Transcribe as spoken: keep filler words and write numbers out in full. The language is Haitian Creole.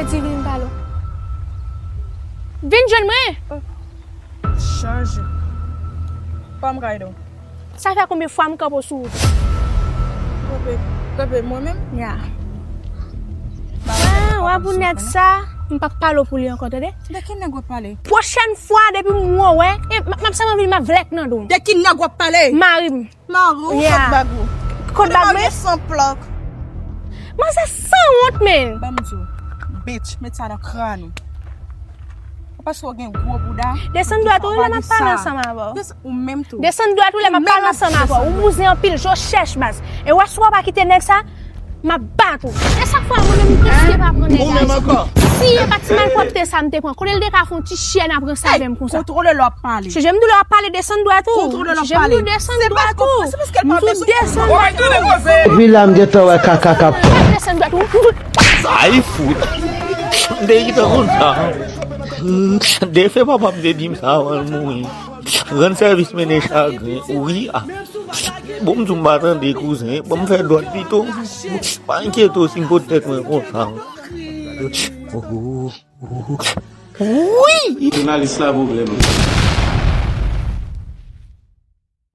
Di vin pale. Vin jwenn mwen. Chanje. Pa m ka ede w. Sa fè konbyen fwa m kanpe w sou wout? Kanpe, kanpe mwen menm? Ya. Ah, w ap ou nèg sa, m p ap pale w pou li ankò, tande? De ki nèg w ap pale? Pwochèn fwa, depi m wè w, e, m ap, m ap sanble vin m ap vlèk nan do w. De ki nèg w ap pale? Mari m. Mari w, yeah, kot bag ou? Kot bag mwen? San plak. Manzè sanwont, men. Ban m di w, bitch, met sa nan kràn ou. Paske w gen gwo bouda. Desann dwat ou, lè m ap pale ansanm avè w. Ou menm tou. Desann dwat ou, lè m ap pale ansanm avè w. Ou bouzen anpil, je w chèch baz. E w wè si w pa kite nèg sa, m ap bat ou. E chak fwa mwen menm m riske pa pran nèg la. Si e pa ti malpwòpte sa m te pran, kote l te ka fè yon ti chyèn ap ranse avè m konsa? Kontwole lè w ap pale. Chonje m di w lè w ap pale desann dwat ou. Kontwole lè w ap pale. Chonje m di w desann dwat ou. M di w desann dwat ou. Epi la m gentan wè kaka k ap fèt. Desann dwat ou. Sa e fou. M te gentan konn sa. Defen papa m te di m sa avan l mouri. Rann sèvis mennen chagren. Wi a. Bon, m di w m pa tande kouzen. Bon, m fè dwat pito. Pa enkyete w si m pot tèt mwen konsa. Oh, oh, oh. Wi! Jounalis la pwoblèm.